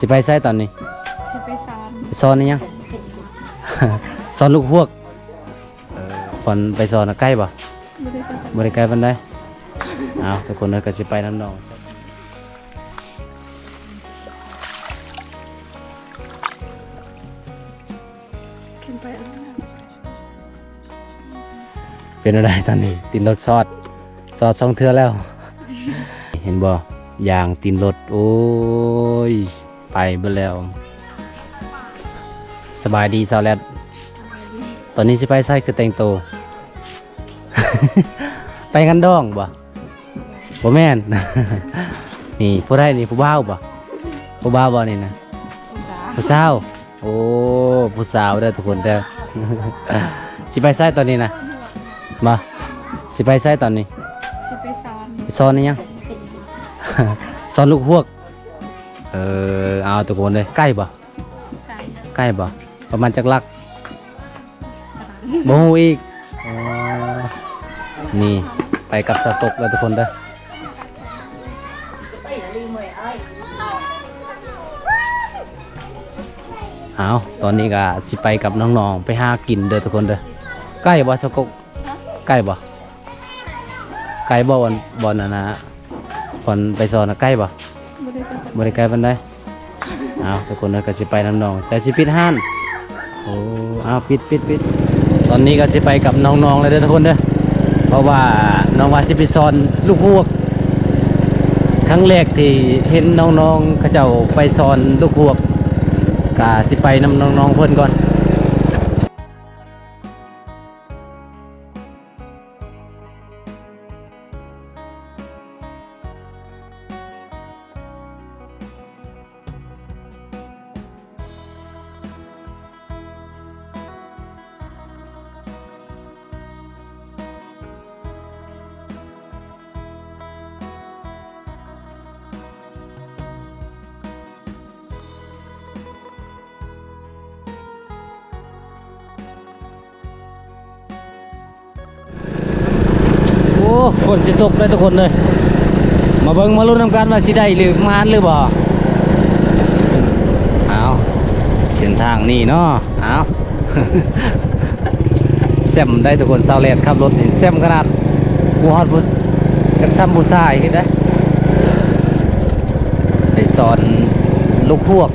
ຊິໄປໃສຕອນນີ້? ຊິໄປສອນ ໄປສອນອີ່ຫຍັງ? ສອນລູກຮວກ. ເອີ ບ່ອນໄປສອນນະໄກບໍ່? ບໍ່ໄດ້ໄກ ບໍ່ໄດ້ໄກປານໃດ. ເອົາ ທຸກຄົນເອີຍ ກໍຊິໄປນຳນ້ອງ. ເປັນແນວໃດຕອນນີ້? ຕີນລົດຊອດ ຊອດສອງເທື່ອແລ້ວ ເຫັນບໍ່? ຢາງຕີນລົດ ໂອ້ຍ ໄປເບິດແລ້ວ. ສະບາຍດີສາວແລັດ. ສະບາຍດີ. ຕອນນີ້ຊິໄປໃສ? ຄືແຕ່ງໂຕ ໄປງານດອງບໍ່? ບໍ່ແມ່ນ. ນີ້ຜູ້ໃດນີ້? ຜູ້ບ່າວບໍ່? ຜູ້ບ່າວບໍ່ນີ້ນະ? ຜູ້ສາວ. ຜູ້ສາວ. ໂອ້ ຜູ້ສາວເດີທຸກຄົນເດີ. ຊິໄປໃສຕອນນີ້ນະ? ບໍ່ ຊິໄປໃສຕອນນີ້? ຊິໄປສອນ ໄປສອນອີ່ຫຍັງ? ສອນລູກຮວກ. ເອີ ເອົາ ທຸກຄົນເດີ. ໄກບໍ່? ໄກ ໄກບໍ່? ປະມານຈັກຫຼັກ? ບໍ່ຮູ້ອີກ. ອໍ ນີ້ໄປກັບສາວກົກເດີທຸກຄົນເດີ. ເອົາ ຕອນນີ້ກໍຊິໄປກັບນ້ອງໆ ໄປຫາກິນເດີທຸກຄົນເດີ. ໄກບໍ່ສາວກົກ? ຮະ? ໄກບໍ່? ໄກບໍ່? ບ່ອນ ບ່ອນອັນນະ ບ່ອນໄປສອນນະໄກບໍ່? ບໍ່ໄດ້ໄກ ບໍ່ໄດ້ໄກປານໃດ. ເອົາ ທຸກຄົນເອີຍ ກໍຊິໄປນຳນ້ອງ ຈະຊິປິດຮ້ານ. ໂອ້ ເອົາ ປິດ ປິດ ປິດ. ຕອນນີ້ກໍຊິໄປກັບນ້ອງໆ ແລ້ວເດີທຸກຄົນເດີ ເພາະວ່ານ້ອງວ່າຊິໄປສອນລູກຮວກ. ຄັ້ງແລກທີ່ເຫັນນ້ອງໆ ເຂົາເຈົ້າໄປສອນລູກຮວກ ກໍຊິໄປນຳນ້ອງໆ ເພິ່ນກ່ອນ. ໂອ້ ຝົນຊິຕົກເດີທຸກຄົນເດີ. ມາເບິ່ງມາລຸ້ນນຳກັນວ່າຊິໄດ້ຫຼື ໝານຫຼືບໍ່. ເອົາ ເສັ້ນທາງນີ້ເນາະ. ເອົາ ແຊມໄດ໋ທຸກຄົນ. ສາວແລດຂັບລົດນີ້ແຊມຂະໜາດ. ບໍ່ຮອດຜູ້ ຍັງຊ້ຳຜູ້ຊາຍຄືໄດ໋. ໄປສອນລູກຮວກ.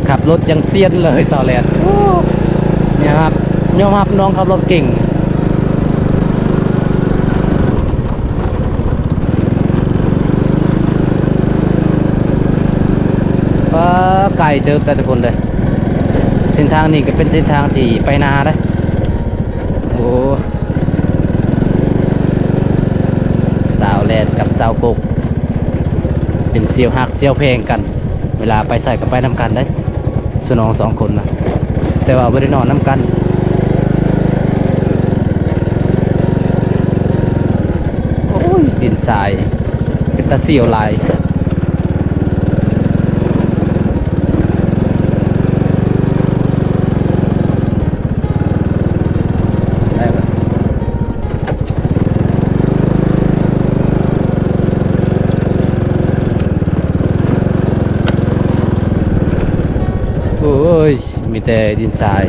ຂັບລົດຢ່າງຊຽນເລີຍສາວແລດ. ໂອ້ ຍອມຮັບ ຍອມຮັບນ້ອງຂັບລົດເກັ່ງ. ປາ ໄກເຕີບໄດ໋ທຸກຄົນເດີ. ເສັ້ນທາງນີ້ກໍເປັນເສັ້ນທາງທີ່ໄປນາເດ້. ໂອ້ ສາວແລດກັບສາວກົກ ເປັນສ່ຽວຮັກສ່ຽວແພງກັນ. ເວລາໄປໃສກໍໄປນຳກັນເດ້ ສະໜອງສອງຄົນນະ ແຕ່ວ່າບໍ່ໄດ້ນອນນຳກັນ. ໂອ້ຍ ດິນຊາຍ ເປັນຕາສ່ຽວຫຼາຍ. ໄດ້ປະ? ໂອ້ຍ ມີແຕ່ດິນຊາຍ.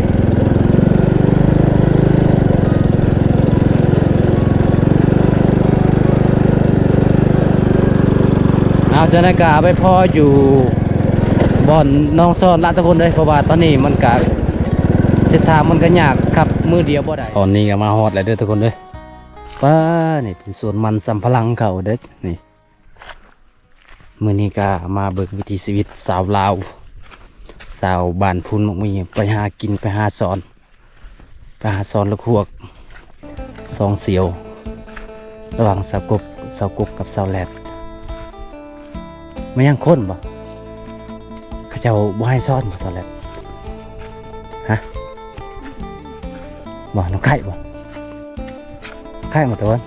ເອົາ ຈັ່ງໃດກໍໄປພໍ້ຢູ່ບ່ອນໜອງຊອນລະທຸກຄົນເອີຍ ເພາະວ່າຕອນນີ້ມັນກະ ເສັ້ນທາງມັນກະຍາກ ຂັບມື້ດຽວບໍ່ໄດ້. ຕອນນີ້ກໍມາຮອດແລ້ວເດີທຸກຄົນເດີ. ປ້າ ນີ້ເປັນສວນມັນສຳປະຫຼັງເຂົາເດີນີ້. ມື້ນີ້ກໍມາເບິ່ງວິຖີຊີວິດຊາວລາວ ຊາວບ້ານພູນໝາກມີ ໄປຫາກິນ ໄປຫາສອນ ໄປຫາສອນລູກຮວກ ສອງສ່ຽວ ລະຫວ່າງສາວກົກ ສາວກົກກັບສາວແລດ. ແມ່ນຫຍັງຄົນບໍ່? ເຂົາເຈົ້າບໍ່ໃຫ້ສອນບໍ່ສາວແລດ? ຮະ? ບໍ່ ນ້ອງໄຂ້ບໍ່? ໄຂ້ໝົດແລ້ວ.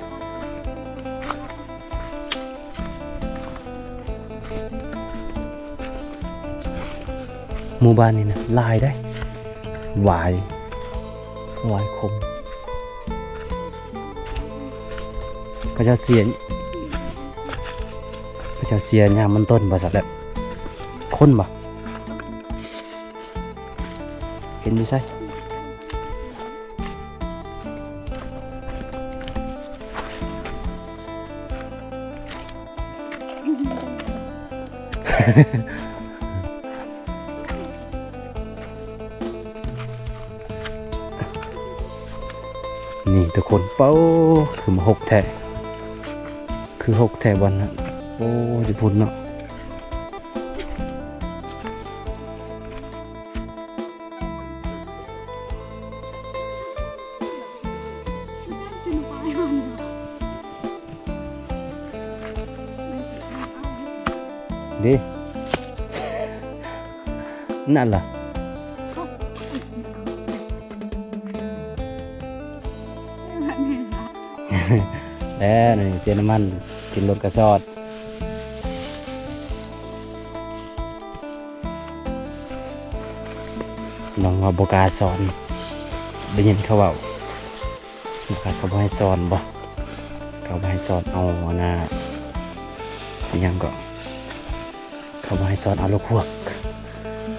ໝູ່ບ້ານນີ້ນະ ຫຼາຍເດ້ ຫວາຍ ຫວາຍຂົມ. ເຂົາເຈົ້າເສຍ ເຂົາເຈົ້າເສຍຍາມມັນຕົ້ນບໍ່ ສາວແລັດ? ຄົນບໍ່? ເຫັນຢູ່ໃສ? ນີ້ທຸກຄົນ ເປົ້າ ຄືມາຫົກແທ້ ຄືຫົກແທ້ບ່ອນນັ້ນ. ໂອ້ ຢູ່ພຸ້ນເນາະ. ເດ້ ນັ້ນລະ ແລ້ວນີ້ ເສຍນ້ຳມັນ ຂຶ້ນລົດກະຊອດ. ນ້ອງວ່າບໍ່ກ້າສອນ ໄດ້ຍິນເຂົາເວົ້າ ເຂົາບໍ່ໃຫ້ສອນບໍ່ ເຂົາບໍ່ໃຫ້ສອນເອົາອັນນ່າ ອີຫຍັງເກາະ ເຂົາບໍ່ໃຫ້ສອນເອົາລູກຮວກ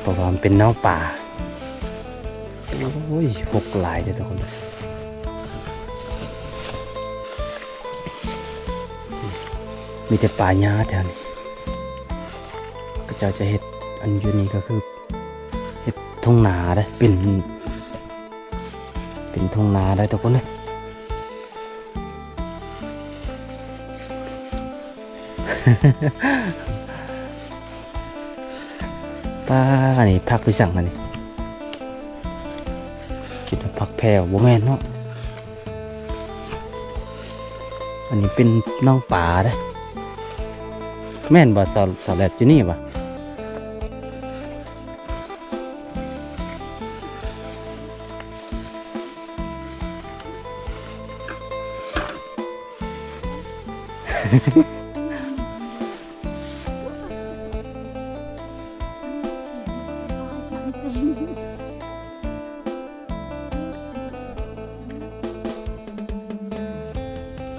ເພາະວ່າມັນເປັນນ້ອງປາ. ໂອ້ຍ ຫົກຫຼາຍເດ້ທຸກຄົນ ມີແຕ່ປ່າຫຍ້າແຖວນີ້. ເຂົາເຈົ້າຈະເຮັດ ອັນຢູ່ນີ້ກໍຄືເຮັດທົ່ງນາເດ້ ເປັນ ເປັນທົ່ງນາໄດ້ທຸກຄົນເດ້. ປ້າ ອັນນີ້ຜັກອີ່ສັງອັນນີ້? ຄິດວ່າຜັກແພ້ວ ບໍ່ແມ່ນເນາະ. ອັນນີ້ເປັນໜອງປາເດ້. ແມ່ນບໍ່ ສາວ ສາວແລັດ ຢູ່ນີ້ບໍ່?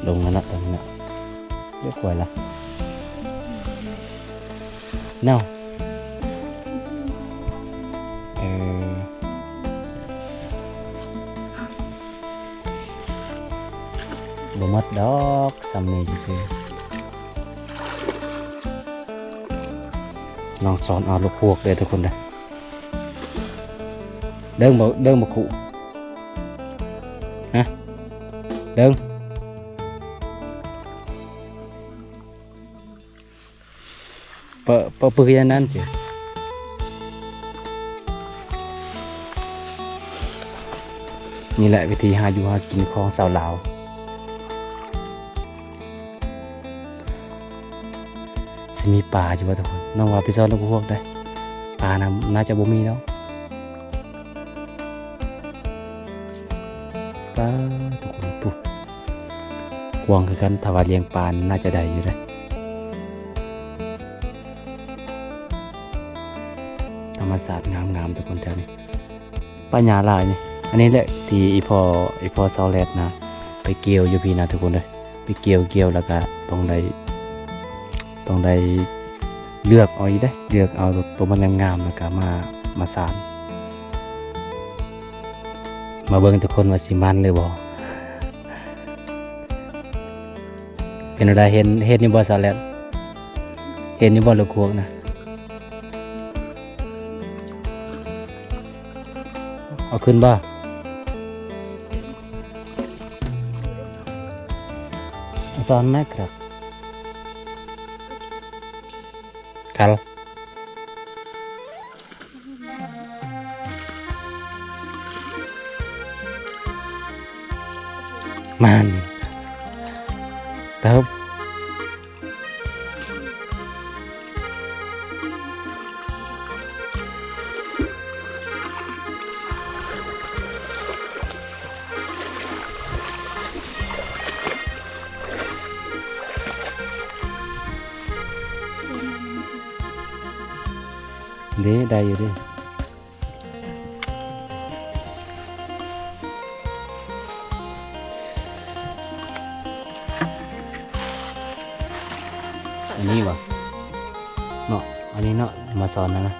ລົງແລ້ວເນາະ ຕອນນີ້ເນາະ. ເດ ກວຍລະ ເນາະ. ເອີ ບໍ່ໝົດດອກ ສ່ຳນີ້ຊື່ໆ. ລອງສອນເອົາລູກຮວກເດີທຸກຄົນເດີ. ເດີງບໍ່ ເດີງບໍ່ຄຸ ຮະ ເດີງ ປະ ປະປຶກຢ່າງນັ້ນຕິ. ນີ້ແຫຼະວິທີຫາຢູ່ຫາກິນຂອງຊາວລາວ. ຊິມີປາຢູ່ບໍ່ທຸກຄົນ? ນ້ອງວ່າໄປຊ່ອນລູກຮວກໄດ້ ປານະ ໜ້າຈະບໍ່ມີດອກ. ປາ ທຸກຄົນ ພຸ້ນ ກວ້າງຄືກັນ. ຖ້າວ່າລ້ຽງປານະ ໜ້າຈະໄດ້ຢູ່ເດ້. ທຳມະຊາດງາມໆ ທຸກຄົນ ແຖວນີ້. ປ່າຫຍ້າຫຼາຍນີ້. ອັນນີ້ແຫຼະທີ່ອີ່ພໍ່ ອີ່ພໍ່ຊາວແລັດນະ ໄປກ່ຽວຢູ່ພີ້ນະທຸກຄົນເອີຍ. ໄປກ່ຽວ ກ່ຽວແລ້ວກະຕ້ອງໄດ້ ຕ້ອງໄດ້ເລືອກເອົາອີກເດ້ ເລືອກເອົາໂຕມັນງາມໆ ແລ້ວກະມາ ມາສານ. ມາເບິ່ງທຸກຄົນວ່າຊິມັນຫຼືບໍ່. ເປັນແນວໃດ ເຫັນ ເຫັນຢູ່ບໍ່ສາວແລັດ? ເຫັນຢູ່ບໍ່ລູກຮວກນະ? ເອົາຂຶ້ນບໍ່? ຕອນແມັກລັກ ກັນ ມັນ ເຕີບ. ເດ້ ໄດ້ຢູ່ເດ້. ອັນນີ້ບໍ່ເນາະ ອັນນີ້ເນາະ ມາສອນຫັ້ນນະ.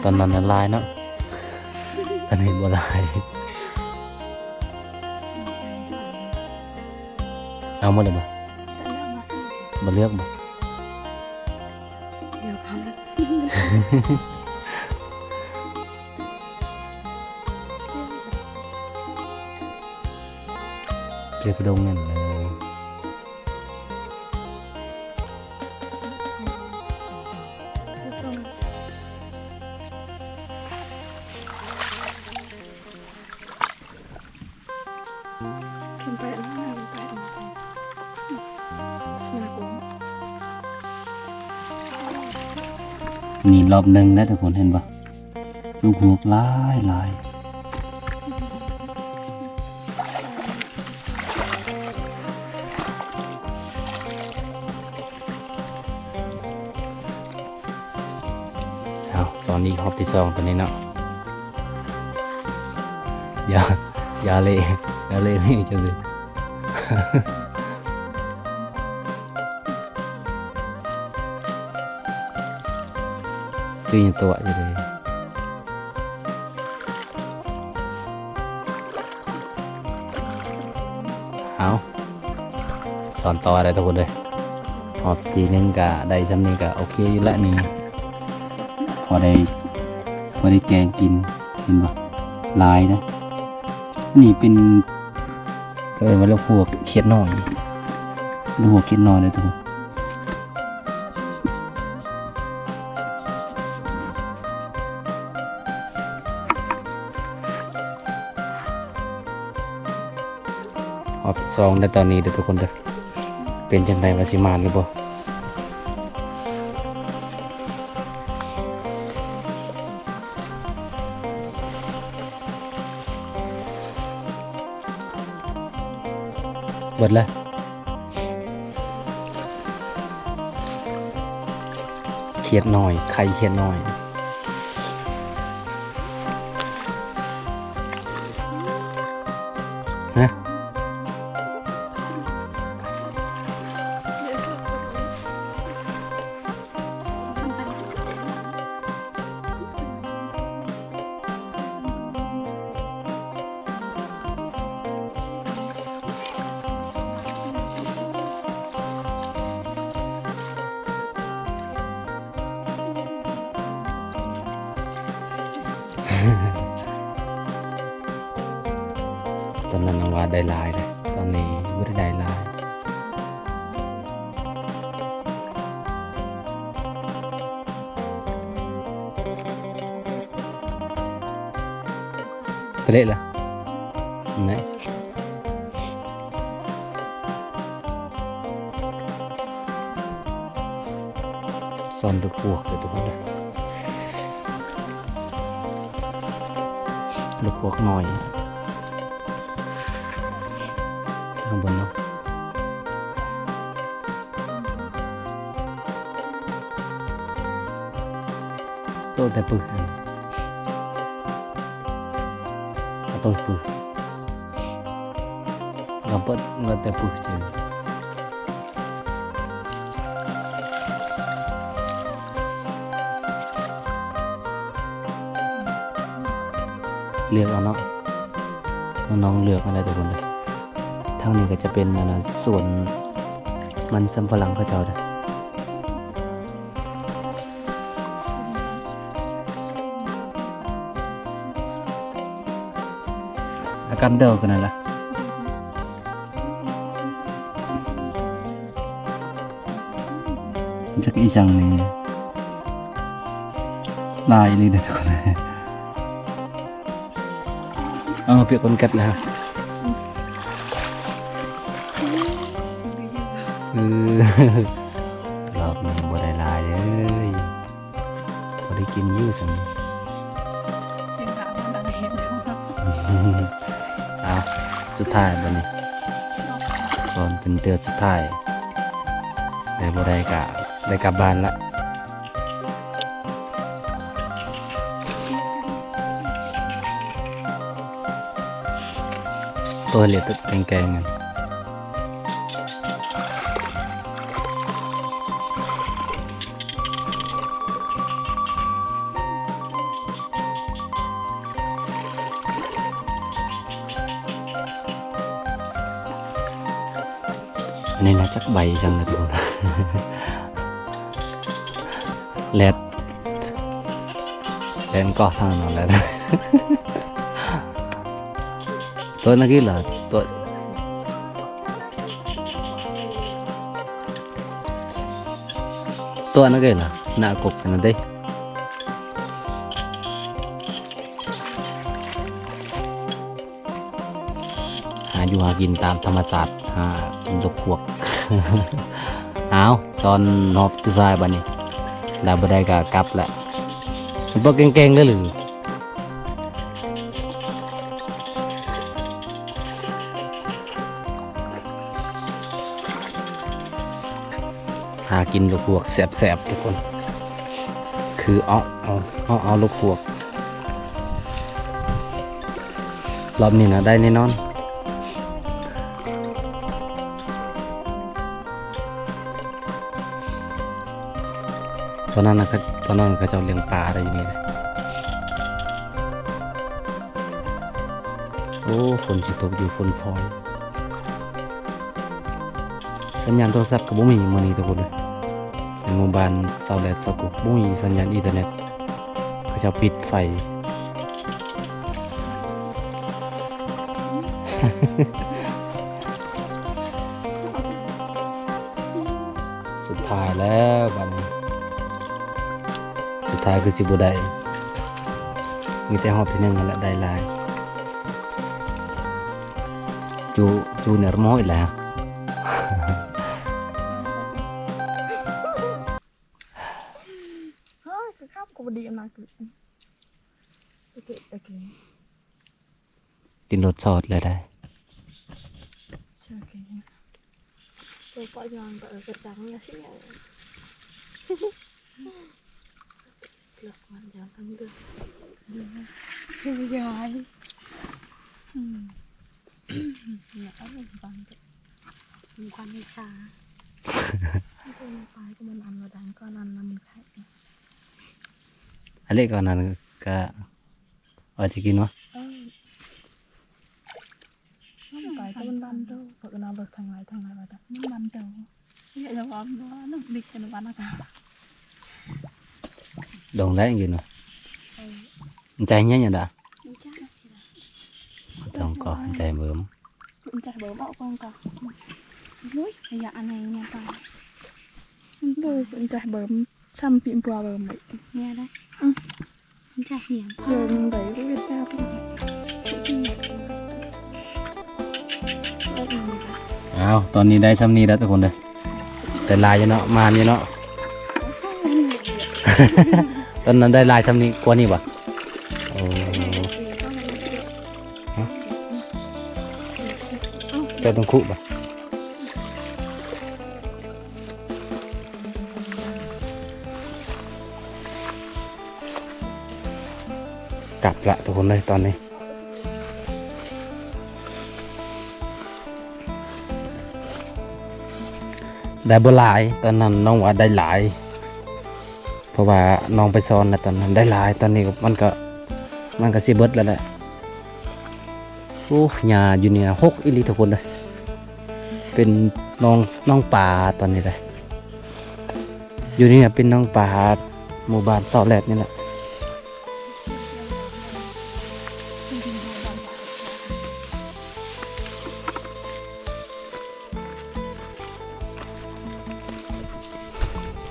ຕອນນັ້ນນະຫຼາຍເນາະ ຕອນນີ້ບໍ່ຫຼາຍ. ເອົາໝົດແລ້ວບໍ່? ບໍ່ເລືອກບໍ່? ດຽວເຂົາ ເກັບດົງນັ້ນເລີຍ. ຂຶ້ນໄປ ຂຶ້ນໄປ ນີ້ລອບໜຶ່ງແລ້ວທຸກຄົນ ເຫັນບໍ່? ລູກຮວກຫຼາຍໆ. ເອົາ ສອນອີກຮອບທີສອງຕົວນີ້ເນາະ. ຢ່າ ຢ່າເລ ຢ່າເລນີ້ຈັ່ງຊີ້ ຄືຍັງຕົວະຢູ່ເດ. ເອົາ ສອນຕໍ່ໄດ້ທຸກຄົນເດີ. ຮອບທີໜຶ່ງກະໄດ້ຊ່ຳນີ້ກະໂອເຄຢູ່ແລ້ວນີ້ ພໍໄດ້ ພໍໄດ້ແກງກິນ. ເຫັນບໍ່? ຫຼາຍເດ້. ນີ້ເປັນ ເອີ້ນວ່າລູກຮວກຂຽດນ້ອຍ ລູກຮວກຂຽດນ້ອຍເດີທຸກຄົນ. ຮອບສອງແລ້ວຕອນນີ້ເດີທຸກຄົນເດີ ເປັນຈັ່ງໃດວ່າຊິໝານຫຼືບໍ່? ເບິດແລ້ວ ຂຽດນ້ອຍ ໄຂ່ຂຽດນ້ອຍ ຮະ. ຕອນນັ້ນນ້ອງວ່າໄດ້ຫຼາຍເດ້ ຕອນນີ້ບໍ່ໄດ້ໄດ້ຫຼາຍ. ໄປເລະລະ ນີ້ ສອນລູກຮວກເດີທຸກຄົນເດີ ລູກຮວກນ້ອຍ ຂ້າງບົນເນາະ. ໂຕແຕ່ປຶກ ເອົາໂຕປຶກ ລອງເປີດ ເອົາແຕ່ປຶກເຈີ ເລືອກເອົາເນາະ ນ້ອງໆເລືອກເອົາໄດ້ທຸກຄົນເດີ. ທາງນີ້ກໍຈະເປັນ ອັນນະ ສວນມັນສຳປະຫຼັງເຂົາເຈົ້າເດີ. ອາການເດີກັນນັ້ນລະ ຈັກອີຫຍັງນີ້ ຫຼາຍອີ່ຫຼີເດີທຸກຄົນ. ເອົາ ປຽກຄົນກັດນະ ເອີ ລອບໜຶ່ງບໍ່ໄດ້ຫຼາຍເລີຍ ພໍໄດ້ກິນຢູ່ຊັ້ນ. ເອົາ ສຸດທ້າຍບາດນີ້ ສອນເປັນເທື່ອສຸດທ້າຍ ໄດ້ບໍ່ໄດ້ກະໄດ້ກັບບ້ານລະ. ໂອ້ຍ ເລະ ແກງໆ ອັນນີ້ນະ ຈັກໃບອີ່ຫຍັງນະທຸກຄົນ ແລດ ແລ່ນເກາະທາງນັ້ນແຫຼະ ຕົວນັ້ນຄືລະ ຕົວ ຕົວນັ້ນຄືລະ ໜ້າກົກນັ້ນເດ້. ຫາຢູ່ຫາກິນຕາມທຳມະຊາດ ຫາກິນຕົກພວກ. ອ້າວ ຊ້ອນຮອບສຸດທ້າຍບາດນີ້ ໄດ້ບໍ່ໄດ້ກໍກັບແຫຼະ ມັນບໍ່ເກັ່ງໆເລີຍຫຼື. ຫາກິນລົກຮວກແຊບໆ ທຸກຄົນ ຄືເອາະເອົາ ເອາະເອົາລົກຮວກ ລອບນີ້ນະໄດ້ແນ່ນອນ. ຕອນນັ້ນນະ ຕອນນັ້ນເຂົາເຈົ້າລ້ຽງປາໄດ້ຢູ່ນີ້ນະ. ໂອ້ ຝົນຊິຕົກຢູ່ ຝົນພອຍ. ສັນຍານໂທລະສັບກໍບໍ່ມີມື້ນີ້ທຸກຄົນເອີຍ ໃນໝູ່ບ້ານຊາວແລດຊາວກຸກ ບໍ່ມີສັນຍານອິນເຕີເນັດ ເຂົາເຈົ້າປິດໄຟ. ສຸດທ້າຍແລ້ວບາດນີ້ ສຸດທ້າຍຄືຊິບໍ່ໄດ້ ມີແຕ່ຮອບທີໜຶ່ງຫັ້ນແຫຼະໄດ້ຫຼາຍ. ຈູ ຈູເນີມາໂຫດແລ້ວ ເຮີ້ຍ ຄືຄຳກໍບໍ່ດີອຳນາດ ໂອເຄ ໂອເຄ ຕິດລົດຊອດແລ້ວໄດ໋ ໂອເຄ ໂຕປະຍອງກໍເອີກະຈັງລະຊິ ເລືອກມັນຢ່າງທັງເລືອກ ຄືຢາຍ ອືມ ເອົາບັງເດີ ມີຄວາມອິດສາ ໄປກໍມັນອັນວ່າດັງກໍນັ້ນນຳໄດ້ ອັນນີ້ກໍນັ້ນກະ ວ່າຊິກິນວະ ເອີ ມັນໄປກໍມັນລຳໂຕ ເພິ່ນເອົາເບິ່ງທາງໄລທາງໄລວ່າມັນລຳໂຕ ຢ່າລະວັງເນາະ ນ້ຳລິກກັນວັນນະກະ ດົງໄດ້ກິນວະ ເອີ ມັນໃຈເຢັນຢູ່ດາ ມັນໃຈ ຕ້ອງກໍໃຈເບິ່ມ ມັນໃຈເບິ່ມເອົາກ່ອນກໍ ໂອ້ຍ ໄລຍະອັນໃດແມ່ນຕາຍ ໂອ້ຍ ມັນໃຈເບິ່ມ ຊ້ຳປີມປົວເບິ່ມເລີຍ ແມ່ນໄດ໋ ອື. ມັນຈະຫຽງ ເອີ ມັນໄດ້ເວດຕາ ອ້າວ ຕອນນີ້ໄດ້ຊ່ຳນີ້ແລ້ວທຸກຄົນເດີ ໄດ້ຫຼາຍຢູ່ເນາະ ໝານຢູ່ເນາະ ຕອນນັ້ນໄດ້ຫຼາຍຊ່ຳນີ້ ກວ່ານີ້ບໍ່? ໂອ້ ຮະ ເຈົ້າຕ້ອງຄຸບໍ່? ກັບລະທຸກຄົນເອີຍ ຕອນນີ້ ໄດ້ບໍ່ຫຼາຍ ຕອນນັ້ນນ້ອງວ່າໄດ້ຫຼາຍ ເພາະວ່ານ້ອງໄປຊ້ອນແລ້ວ ຕອນນັ້ນໄດ້ຫຼາຍ ຕອນນີ້ມັນກໍ ມັນກໍຊິເບິດແລ້ວແຫຼະ. ໂອ້ ຫຍ້າຢູ່ນີ້ນະ ຮົກອີ່ຫຼີທຸກຄົນເອີຍ ເປັນໜອງ ໜອງປາຕອນນີ້ເດ້ ຢູ່ນີ້ນະເປັນໜອງປາ ໝູ່ບ້ານຊາວແລດນີ້ແຫຼະ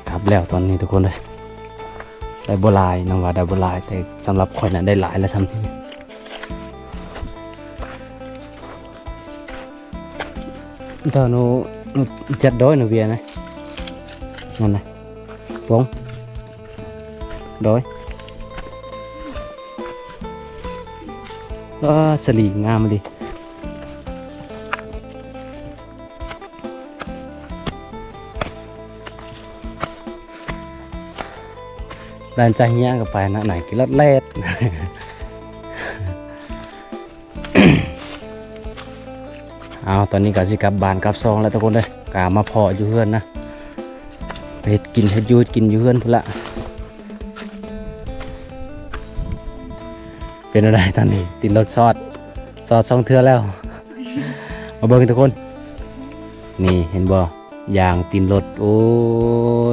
ກັບແລ້ວຕອນນີ້ທຸກຄົນເອີຍ ໄດ້ບໍ່ຫຼາຍ ນ້ອງວ່າໄດ້ບໍ່ຫຼາຍ ແຕ່ສຳລັບຂ້ອຍນະໄດ້ຫຼາຍແລ້ວຊ່ຳນີ້. ເຈົ້າໜູຈັດດອຍໜູເວຍນະ ນັ້ນນະ ປົງດອຍ ເອີ ສະຫຼີງາມອີ່ຫຼີ. ຫຼານຊາຍເຮຍກໍໄປນະ ໄນກິນລອດແລດ. ເອົາ ຕອນນີ້ກໍຊິກັບບ້ານກັບຊ່ອງແລ້ວທຸກຄົນເດີ ກໍມາພໍ້ຢູ່ເຮືອນນະ ເຮັດກິນເຮັດຢູ່ເຮັດກິນຢູ່ເຮືອນພຸ້ນລະ. ເປັນແນວໃດຕອນນີ້ ຕີນລົດຊອດ ຊອດສອງເທື່ອແລ້ວ ມາເບິ່ງທຸກຄົນ ນີ້ເຫັນບໍ່ ຢາງຕີນລົດ ໂອ້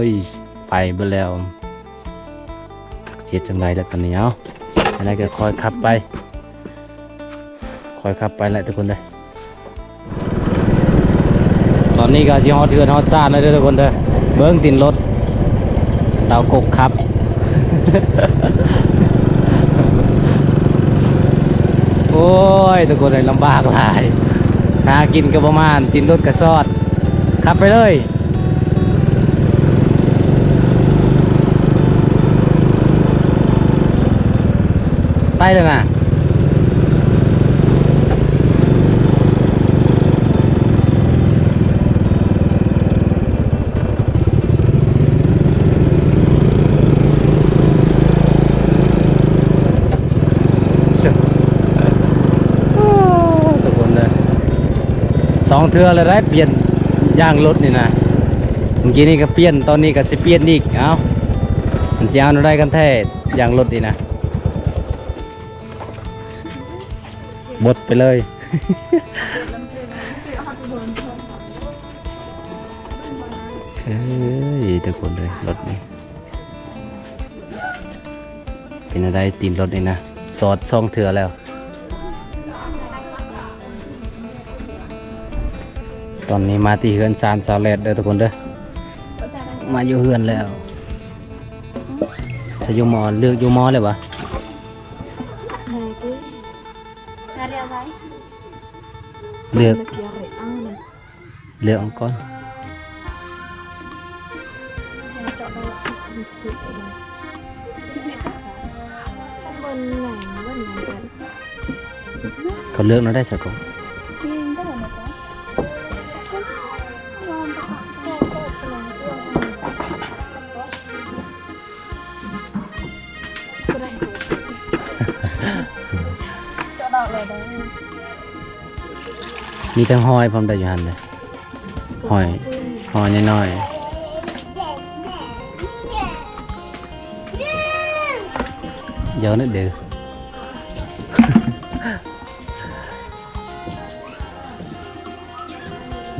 ຍ ໄປເບິດແລ້ວ ຈັກຊິເຮັດຈັ່ງໃດແລ້ວຕອນນີ້. ເອົາ ຈັ່ງໃດກໍຄ່ອຍຂັບໄປ ຄ່ອຍຂັບໄປແຫຼະທຸກຄົນເດີ. ຕອນນີ້ກໍຊິຮອດເຮືອນຮອດຊານແລ້ວເດີທຸກຄົນເດີ ເບິ່ງຕີນລົດ ສາວກົກຂັບ ໂອ້ຍ ທຸກຄົນເອີຍ ລຳບາກຫຼາຍ ຫາກິນກໍບໍ່ໝານ ຕີນລົດກໍຊອດ ຂັບໄປເລີຍ. ໄປແລ້ວນະ ໂອ້ ທຸກຄົນເອີຍ ສອງເທື່ອແລ້ວໄດ໋ ປ່ຽນຢາງລົດນີ້ນະ ເມື່ອກີ້ນີ້ກໍປ່ຽນ ຕອນນີ້ກໍຊິປ່ຽນອີກ. ເອົ້າ ມັນຊິເອົາແນວໃດກັນແທ້ ຢາງລົດນີ້ນະ ບົດໄປເລີຍ. ເອີຍ ທຸກຄົນເອີຍ ລົດນີ້ ເປັນແນວໃດຕີນລົດນີ້ນະ ຊອດສອງເທື່ອແລ້ວ. ຕອນນີ້ມາທີ່ເຮືອນຊານສາວແລດເດີທຸກຄົນເດີ ມາຢູ່ເຮືອນແລ້ວ. ສະຢູ່ໝໍ ເລືອກຢູ່ໝໍແລ້ວຫວາ? ເລືອກ ເລືອກເອົາກ່ອນ. ເຂົາເລືອກແນວໃດສະກ່ອນ? ມີທັງຫອຍພ້ອມໄດ໋ຢູ່ຫັ້ນເດ້ ຫອຍ ຫອຍນ້ອຍໆ ດຽວນະເດີ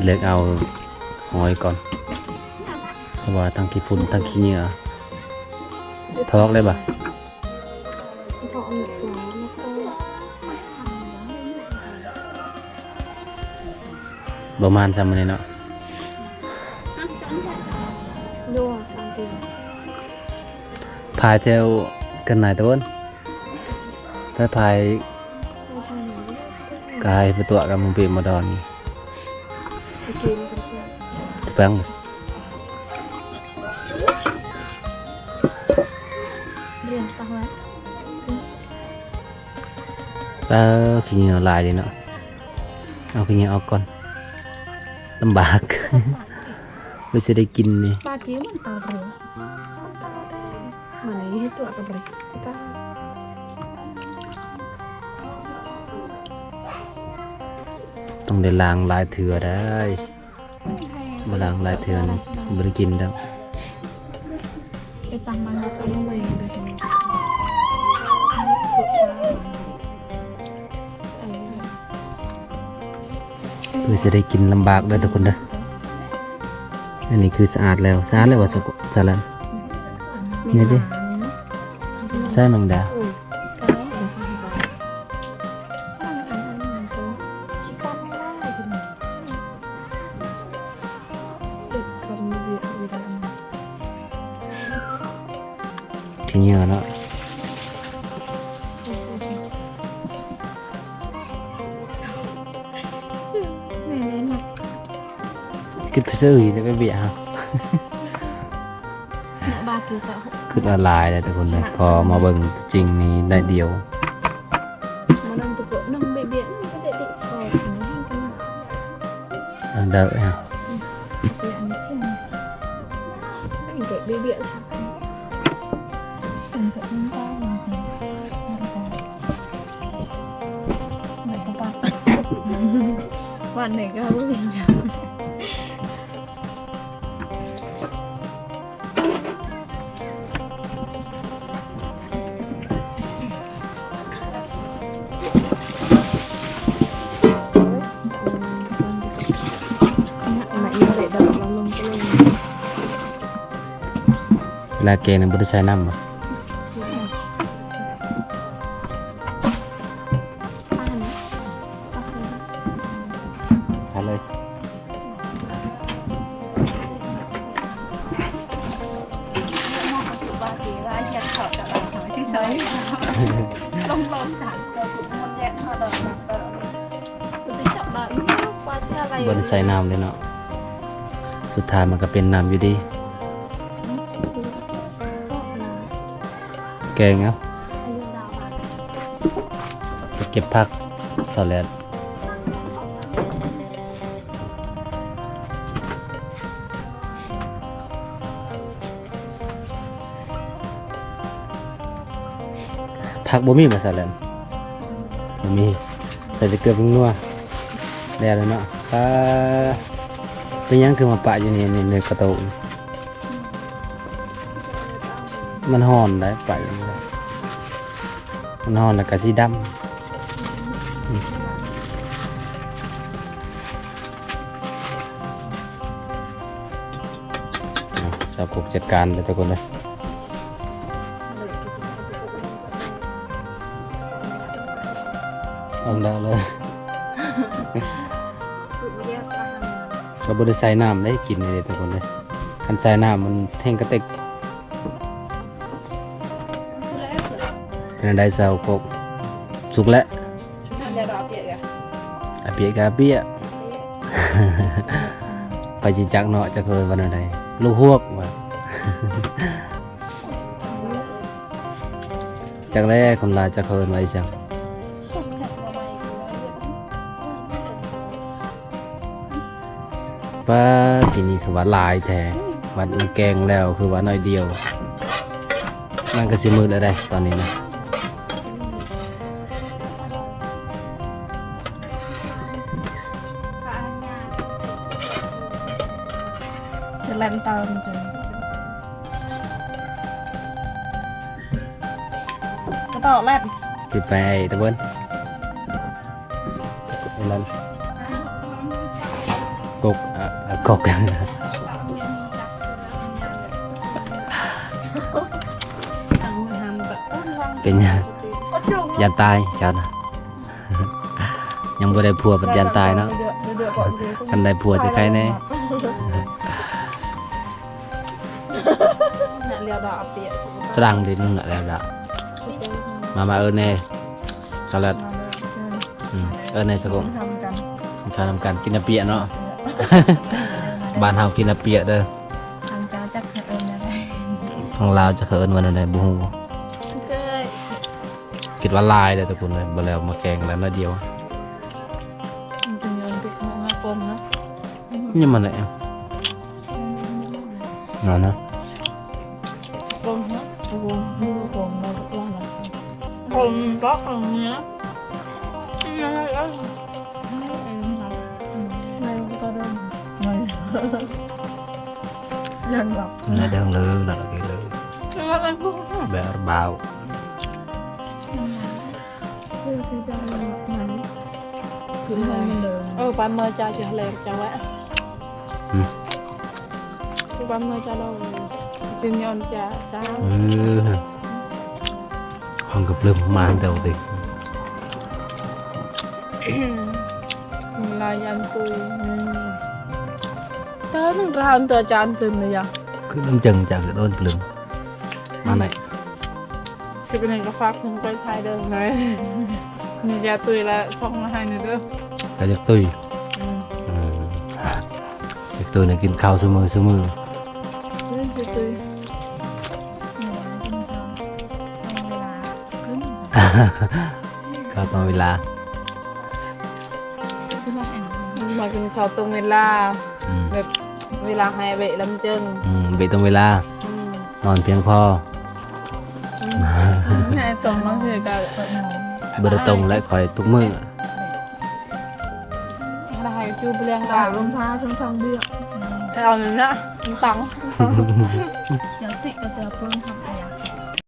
ເລືອກເອົາຫອຍກ່ອນ ເພາະວ່າທັງຂີ້ຝຸ່ນທັງຂີ້ເຫຍື້ອ ຖອກໄດ້ບໍ່? ບໍ່ໝານຊ້ຳມື້ນີ້ເນາະ ພາຍແຖວກັນນາຍຕະເວີນ ພາຍ ພາຍກາຍປະຕົວະກັບໝູ່ເປມາດອນ ແປ້ງ ເອີ ຂີ້ເຫຍື້ອຫຼາຍເດເນາະ ເອົາຂີ້ເຫຍື້ອອກກ່ອນ ລຳບາກ ເພື່ອຊິໄດ້ກິນນີ້ ຕ້ອງໄດ້ລ້າງຫຼາຍເທື່ອໄດ໋. ບໍ່ລ້າງຫຼາຍເທື່ອນີ້ບໍ່ໄດ້ກິນດອກ ໄປຕຳມັນແລ້ວກໍມາໃໝ່ເດີ ເພື່ອຊິໄດ້ກິນລຳບາກເດີທຸກຄົນເດີ ອັນນີ້ຄືສະອາດແລ້ວ ສະອາດແລ້ວວ່າ ສະ ສະລັນ ນີ້ເດ້ ໃສ່ແມງດາ ຂີ້ເຫຍື້ອເນາະ ແມ່ໄດ້ໝົດ ຄິດໄປຊື້ອີກແລ້ວໄປເບຍເຮົາ ຄິດວ່າຫຼາຍແລ້ວທຸກຄົນເອີຍ ພໍມາເບິ່ງຕົວຈິງນີ້ໜ້ອຍດຽວ ເ ວັນນີ້ກໍບໍ່ເຫັນຫຍັງ. ເວລາແກງນີ້ບໍ່ໄດ້ໃສ່ນ້ຳບໍ່? ທານເລີຍ. ບໍ່ໄດ້ໃສ່ນ້ຳເລີຍເນາະ ສຸດທ້າຍມັນກໍເປັນນ້ຳຢູ່ດີ. ແກງເອົາ ໄປເກັບຜັກ ສາວແຫຼດ. ຜັກບໍ່ມີບໍ່ ສາວແຫຼດ? ບໍ່ມີ ໃສ່ແຕ່ເກືອ ຜົງນົວ ແລ້ວເນາະ. ປາ ເປັນຫຍັງຄືມາປະຢູ່ໃນ ໃນກະໂຕກ? ມັນຮ້ອນໄດ໋ ປະຢູ່ນີ້ ມັນຮ້ອນແລ້ວກະສີດຳ. ສາວກົກຈັດການເດີທຸກຄົນເດີ. ເອົາແລ້ວເລີຍ ກໍບໍ່ໄດ້ໃສ່ນ້ຳເດ້ ກິນນີ້ເດ້ທຸກຄົນເດ້. ຄັນໃສ່ນ້ຳມັນແຮງກະຕິກ. ເປັນໃດສາວກົກ? ສຸກແລ້ວ. ອາປຽກກະອາປຽກ ໃຜຊິຈັກເນາະ ຈັກເອີ້ນວ່າແນວໃດ? ລູກຮວກວ່າ. ຈັກແລ້ວຄົນລາວຈັກເຂົາເອີ້ນວ່າອີ່ຫຍັງ. ປາ ກິນນີ້ຄືວ່າຫຼາຍແທ້ ບັດມາແກງແລ້ວຄືວ່າໜ້ອຍດຽວ. ມັນກໍຊິມືດແລ້ວເດ້ຕອນນີ້ນະ. ສະແລນຕາມ ກະຕອກແລ່ນ ຂຶ້ນໄປຕະເບິ່ນ ນັ້ນ ກົກ ເອີ ກົກ ເປັນຫຍັງ ຢ້ານຕາຍເຈົ້ານະ? ຍັງບໍ່ໄດ້ຜົວ ບັດຢ້ານຕາຍເນາະ. ຄັນໄດ້ຜົວຊິໄຄແດ່. ຕຣັງດິນນະແລ້ວດະ. ມາ ມາເອີ້ນແດ່ ສະແລັດ. ເອີ້ນແດ່ສະກົງ ກິນເຂົ້ານຳກັນ ກິນອາປຽກເນາະ. ບ້ານເຮົາກິນອາປຽກເດີ. ທາງເຈົ້າຈັກເຂົາເອີ້ນແນວໃດ ທາງລາວຈັກເຂົາເອີ້ນວ່າແນວໃດບໍ່ຮູ້. ຄິດວ່າຫຼາຍເດີທຸກຄົນເອີຍ ບໍ່ແລ້ວມາແກງແລ້ວໜ້ອຍດຽວ. ຍັງມາໄດ້ ນັ້ນນະ ຜົມກໍອັນນີ້ ແບບເບົາ. ເອີ ປາເມີຈາຈະແລກຈະແວະ ອືມ ປາເມີຈາລາວ ຈິນຍອນຈາ ຈາ ເອີ ຫ້ອງກະປຶມມາແຕ່ເດັກ ລາຍອັນຕຸຍ ເອີ ເຈົ້າໜຶ່ງຮ້ານຕົວຈານຕື່ມເລີຍ ຄືນ້ຳຈຶ່ງຈາກໂດນປຶມ ມາໄດ້ ຄລິບນີ້ກໍຝາກເຖິງໄປໄທເດີ ມີຢາຕຸ້ຍລະສົ່ງມາໃຫ້ແດ່ເດີ ກະຢາກຕຸ້ຍ ອືມ ເອີ ຢາກຕຸ້ຍນະ ກິນເຂົ້າຊຸມື້ ຊຸມື້ ເຂົ້າຕອງເວລາ. ມາກິນເຂົ້າຕົງເວລາ ອືມ ແບບເວລາໃຫ້ເບະລຳເຈິງ ອືມ ເບະຕົງເວລາ ອືມ ນອນພຽງພໍ ອືມ ໃຫ້ຕົງບາງເທື່ອກໍບໍ່ໄດ້ຕົງແຫຼະ ຂ້ອຍທຸກມື້ ໃຫ້ ຢູ່ບໍ່ແລງດາ ລົມພາເທິງທາງເບຍ ແຕ່ເອົານັ້ນນະ ຕັງ ຢ່າຕິກະເທື່ອເພິ່ນເຮົາ